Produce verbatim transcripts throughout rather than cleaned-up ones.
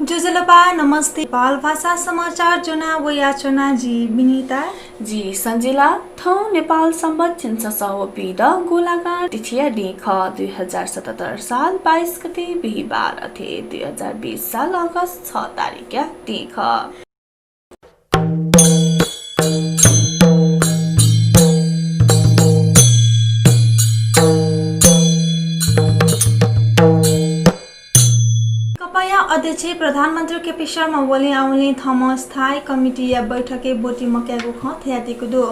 ज्वजलपा, नमस्ते। नेपाल भाषा समाचार ज्वना वयाच्वना जि विनिता। जि सञ्जिला। थौं नेपाल सम्बत झिंछसः व पीदँ गुंलागां तिथिया दिं खः, दुई हजार सतहत्तर साल बाइस गते बिहिबार, अथे दुई हजार बीस साल अगस्त छ तारिखया दिं खः। नेकपाया अध्यक्ष प्रधानमन्त्री केपी शर्मा ओलीं आःवलिं थःम्हं स्थायी कमिटीया बैठकय् ब्वति मकायेगु खँ धयादीगु दु।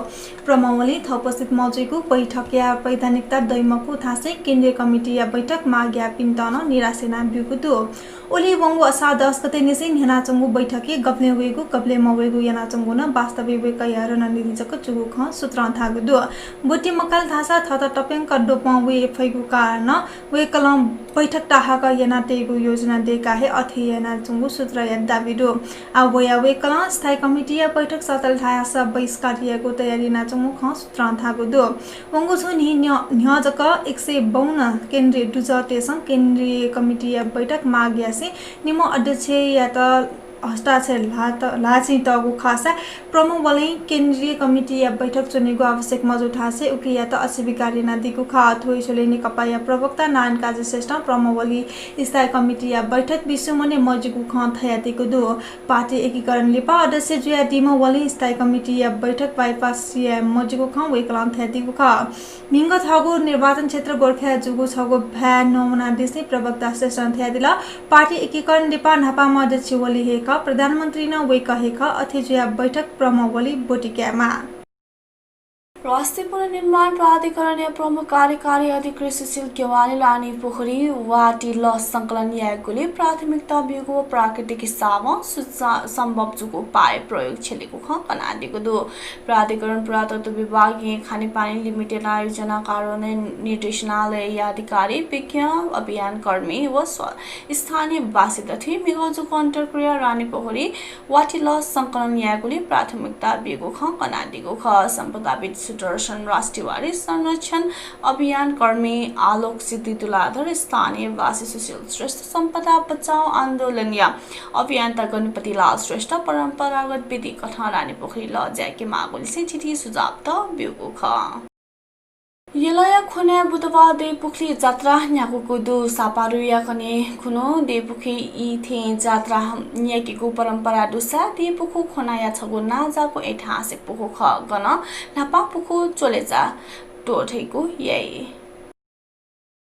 प्रम ओलीं थःपतित मजुइगु बैठकया वैधानिकता दइमखु धासें केन्द्रीय कमिटीया बैठक माग याःपिन्त नं निराश यानाब्यूगु दु। ओलीं वंगु असार दस गते निसें न्ह्यानाच्वंगु बैठकय् गबलें वयेगु, गबलें मवयेगु यानाच्वंगु नं वास्तवय् वय्कःया रणनीति जक जूगु खँ सूत्रं धाःगु दु। ब्वति मकाल धाःसा थःत तप्यंक द्वपं वये फइगु कारणं वय्कलं बैठक ताहाकः यानातयेगु योजना दय्काः हे अथे यानाच्वंगु सूत्रया दाबी दु। आः वयाः वय्कलं स्थायी कमिटीया बैठक सतल धाःसा बहिष्कार यायेगु तयारी यानाच्वंगु खँ सूत्रं धाःगु दु। वंगु छुं न्हि-, न्ह्यः, न्ह्यः जक एक सय बाउन्न केन्द्रीय दुजःतय्सं केन्द्रीय कमिटीया बैठक माग यासें निम्ह अध्यक्षयात हस्ताक्षर ल्हात-, ल्हाःचिं तःगु खःसा प्रम ओलीं केन्द्रीय कमिटीया बैठक च्वनेगु आवश्यक मजू धासें उकियात अस्वीकार यानादीगु खः। थ्व झ्वलय् नेकपाया प्रवक्ता नारायणकाजी श्रेष्ठं प्रम ओलीं स्थायी कमिटीया बैठक विश्वमने मजूगु खँ धयादीगु दु। पार्टी एकीकरण लिपा अध्यक्ष जुयादीम्ह ओलीं स्थायी कमिटीया बैठक बाइपास याये मजूगु खँ वय्कलं धयादीगु खः। न्हिंगः थःगु निर्वाचन क्षेत्र गोरखाय् जूगु छगू भाय् नवानादिसें प्रवक्ता श्रेष्ठं धयादिल, पार्टी एकीकरण लिपा न्हापांम्ह अध्यक्ष ओली हे खः, प्रधानमन्त्री नं वय्कः हे खः, अथे जुयाः बैठक प्रम ओली ब्वति कायेमाः। राष्ट्रिय पुनर्निर्माण प्राधिकरणया प्रमुख कार्यकारी अधिकृत सुशील ज्ञवालीं रानीपोखरी वाटी लस संकलन यायेगुली प्राथमिकता ब्यूगु व प्राकृतिक हिसाबं सुचा-, सम्भव जूगु उपाय प्रयोग छ्यलेगु खँ कनादीगु दु। प्राधिकरण पुरातत्व विभागया खानेपानी लिमिटेड आयोजना कार्यान्वयन निर्देशनालयया अधिकारी, विज्ञ, अभियानकर्मी व स्व-, स्थानीयवासी दथुइ म्हिगः जूगु अन्तर्क्रिया रानीपोखरी वाटी लस संकलन यायेगुली प्राथमिकता ब्यूगु खँ कनादीगु खः। सम्पदाविद् सुदर्शन राजतिवारी, संरक्षण अभियानकर्मी आलोक सिद्धि तुलाधर, स्थानीयवासी सुशील श्रेष्ठ, सम्पदा बचाओ आन्दोलनया अभियन्ता गणपति लाल श्रेष्ठ परम्परागत विधि कथं रानीपोखरी लः ज्याके माःगुलिसें थीथी सुझावत ब्यूगु खः। यलया ख्वनाय् बुधबार देय्‌पुखुली जात्रा न्ह्याकूगु दु। सापारुया कन्हय् खुन्हु देय्‌पुखुली ई थें जात्रा न्ह्याकेगु परम्परा दुसा देय्‌पुखु ख्वनाया छगू नांजाःगु ऐतिहासिक पुखु खः, गन न्हापां पुखु च्वलेचा त्वःथेगु याइ।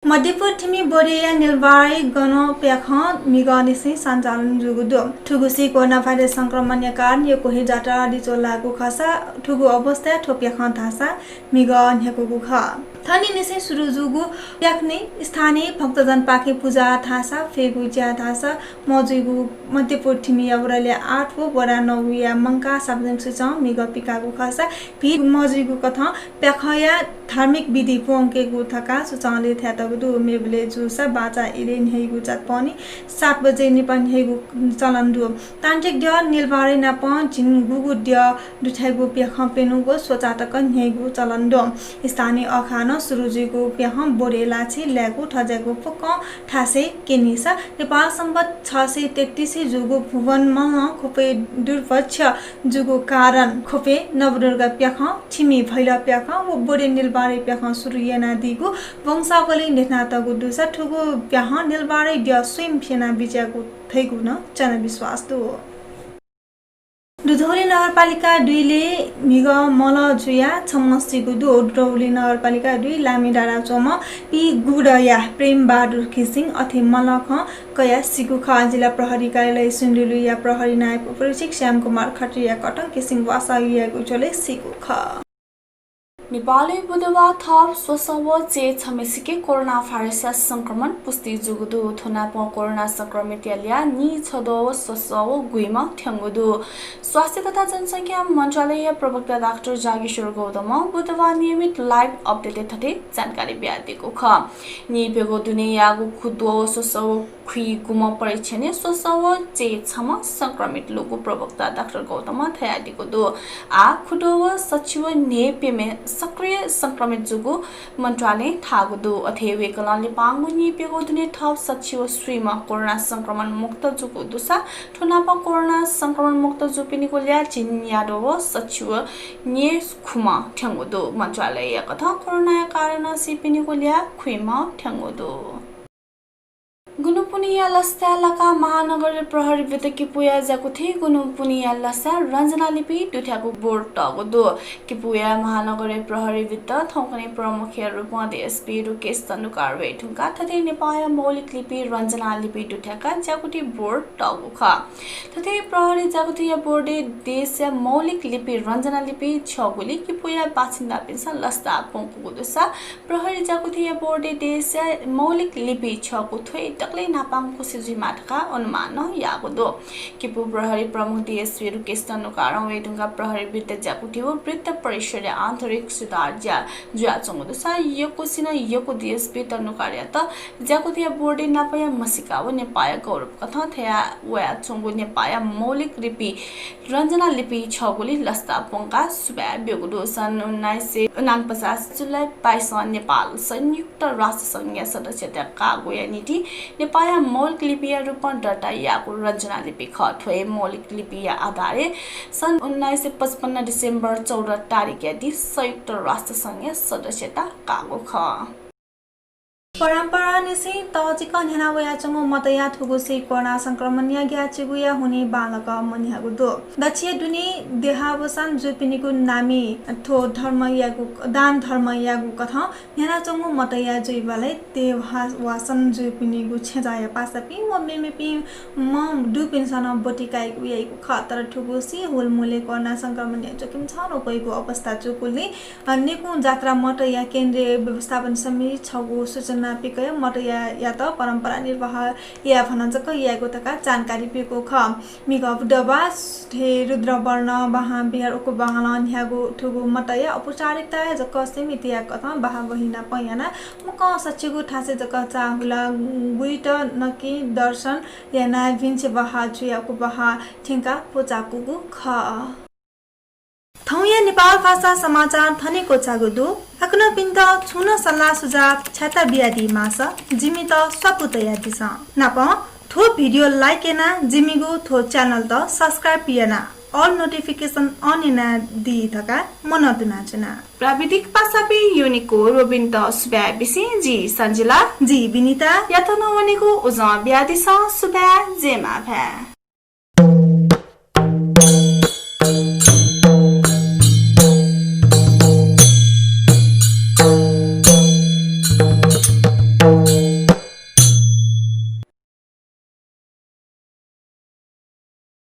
मध्यपुर थिमि बोडेया निलबारय् गन प्याखं म्हिगःनिसें सञ्चालन जूगु दु। थुगुसी कोरोना भाइरस संक्रमणया कारण यक्व हे जात्रा लिच्वः लाःगु खःसा थुगु अवस्थाय् थ्व प्याखं धाःसा म्हिगः न्ह्याकूगु खः। थनिंनिसें सुरु जूगु प्याखनय् स्थानीय भक्तजनपाखें पुजा धाःसा, फेगु ज्या धाःसा मजुइगु मध्यपुर थिमिया वडा ल्याः आठ व वडा नौया मंकाः सार्वजनिक सूचं म्हिगः पिकाःगु खःसा भिड मजुइगु कथं प्याखंया धार्मिक विधि प्वंकेगु धकाः सूचंलय् धयातःगु दु। मेबलय् जूसा बाचा इलय् न्ह्याइगु जातपनि सात बजे निपा न्ह्याइगु चलन दु। तान्त्रिक द्यः निलबारय् नापं झिंगुगु द्यः दुथ्याइगु प्याखं प्यन्हु व स्वचाः तक न्ह्याइगु चलन दु। स्थानीय अःखानं सुरु जुइगु प्याखं बोडे लाछि लायेगु थज्याःगु फुक्कं थासय् क्यनीसा नेपाल सम्बत छ सय तेत्तिसय् जूगु भुवन मलं ख्वपय् दुर्भिक्ष जूगु कारण ख्वपय् नवदुर्गा प्याखं, थिमि भैला प्याखं व बोडे निलबारय् प्याखं सुरु यानादीगु वंशावलीं न्ह्यथनातःगु दुसा थुगु प्याखं निलबारय् द्यः स्वयं फ्यना बिज्याःगु धइगु नं जनविश्वास दु। दुधौली नगरपालिका दुईले म्हिगः मलं जुयाः छम्ह सीगु दु। दुधौली नगरपालिका दुई लामिडाँडा च्वंम्ह पीगुडया प्रेमबहादुर घिसिङ अथे मलखं कयाः सीगु खः। जिल्ला प्रहरी कार्यालय सिन्धुलीया प्रहरी नायब उपरीक्षक श्यामकुमार खत्रीया कथं घिसिङ वासः यायेगु झ्वलय् सीगु खः। नेपालय् बुधबार थप स्वसः व चय्छम्हेसिके कोरोना भाइरसया संक्रमण पुष्टि जूगु दु। थ्व नापं कोरोना संक्रमितया ल्याः नीछद्वः व स्वसः व गुइम्ह थ्यंगु दु। स्वास्थ्य तथा जनसंख्या मन्त्रालयया प्रवक्ता डाक्टर जागेश्वर गौतमं बुधबार नियमित live update-य् थथे जानकारी बियादीगु खः। नीप्यघौ दुने याःगु खुद्वः व स्वसः व खुइगुम्ह परीक्षणय् स्वसः व चय्छम्ह संक्रमित लूगु प्रवक्ता डाक्टर गौतमं धयादीगु दु। आः खुद्वः व सच्छि व न्हय्प्यम्ह सक्रिय संक्रमित जूगु मन्त्रालयं धाःगु दु। अथे वय्‌कलं लिपांगु नीप्यघौ दुने थप सच्छि व स्वीम्ह कोरोना संक्रमण मुक्त जूगु दुसा थ्व नाप कोरोना संक्रमण मुक्त जूपिनिगु ल्याः झिंन्यादँ व सच्छि व न्येखुम्ह थ्यंगु दु। मन्त्रालयया कथं कोरोनाया कारणं सीपिनिगु ल्याः खुइम्ह थ्यंगु दु। गुनुपुनिया लसताय् लाकाः महानगरीय प्रहरी वृत्त किपूया ज्याकुथिइ गुनुपुनिया लसताय् रञ्जना लिपि दुथ्याःगु बोर्ड तःगु दु। किपूया महानगरीय प्रहरी वृत्त थौंकन्हय् प्रमुखया रूपं डिएसपी रुकेश तण्डुकार वये धुंकाः थथे नेपाःया मौलिक लिपि रञ्जना लिपि दुथ्याकाः ज्याकुथि बोर्ड तःगु खः। थथे प्रहरी ज्याकुथिया बोर्डय् देशया मौलिक लिपि रञ्जना लिपि छ्यःगुलिं किपूया बासिन्दापिन्सं लसता प्वंकूगु दुसा प्रहरी ज्याकुथिया बोर्डय् देशया मौलिक लिपि छ्यःगु थ्वय् दकलय् न्हापांगु खुसि जुइमाः धकाः अनुमान नं याःगु दु। किपू प्रहरी प्रमुख डिएसपी रुकेश तण्डुकारं वये धुंकाः प्रहरी वृत्त ज्याकुथि व वृत्त परिसरय् आन्तरिक सुधार ज्या जुयाच्वंगु दुसा यक्वसिनं यक्व डिएसपी तण्डुकारयात ज्याकुथिया बोर्डय् नापया म्हसीका व नेपाःया गौरव कथं थया वयाच्वंगु नेपाःया मौलिक लिपि रञ्जना लिपि छ्यःगुलिं लसता प्वंकाः सुभाय् ब्यूगु दु। सन् उन्नाइस सय उनापचास जुलाई बाइसं नेपाल संयुक्त राष्ट्र संघया सदस्यता काःगुया निंतिं नेपाःया मौलिक लिपिया रूपं दर्ता याःगु रञ्जना लिपि खः। थ्व हे मौलिक लिपिया आधारय् सन् उन्नाइस सय पचपन्न डिसेम्बर चौध तारिखया दिं संयुक्त राष्ट्र संघया सदस्यता काःगु खः। परम्परांनिसें तःजिक न्ह्याना वयाच्वंगु मतया थुगुसी कोरोना संक्रमणया ग्याःचिगुया हुनिं बांलाक मन्ह्याःगु दु। दच्छिया दुने देहावसान जूपिनिगु नामय् थ्व धर्म यायेगु, दान धर्म यायेगु कथं न्ह्यानाच्वंगु मतया जुइबलय् देहावसान जूपिनिगु छेँजःया पासापिं व मेमेपिं मं दुपिन्सं नं ब्वति कायेगु याइगु खः। तर थुगुसी हुलमुलय् कोरोना संक्रमणया जोखिम छन्हु वइगु अवस्था जूगुलिं अ, निकुं जात्रा मतया केन्द्रीय व्यवस्थापन समितिं छगू सूचना पिकयाः मतयात परम्परा निर्वाह यायेफनाः जक यायेगु धकाः जानकारी ब्यूगु खः। म्हिगः बुधबार सुथय् रुद्रवर्ण बाहां विहार उकुबहालं न्ह्याःगु थुगु मतया औपचारिकताय् जक समितिया कथं बाहाः बही नाप यानाः मुक्कं सच्छिगू थासय् जक चाःहुला गुइत नकिं दर्शन यानाः भिंछिबहाः जुयाः उकुबहाः थ्यंकाः पुचःकूगु खः। थौंया नेपाल भाषा समाचार थन हे क्वचाःगु दु। छिकपिन्त छुं नं सल्लाह सुझाव छ्याता बियादी माःसा जिमित स्वापू तयादिसँ। नापं थ्व video like यानाः जिमिगु थ्व channel-त subscribe यानाः all notification on यानादी धकाः मनंतुनाच्वना। प्राविधिक पासापिं योनिको रोबिनत सुभाय् बिसें जि सञ्जिला। जि विनिता। यात नं वनेगु उजं बियादिसँ। सुभाय्, जय मांभाय्।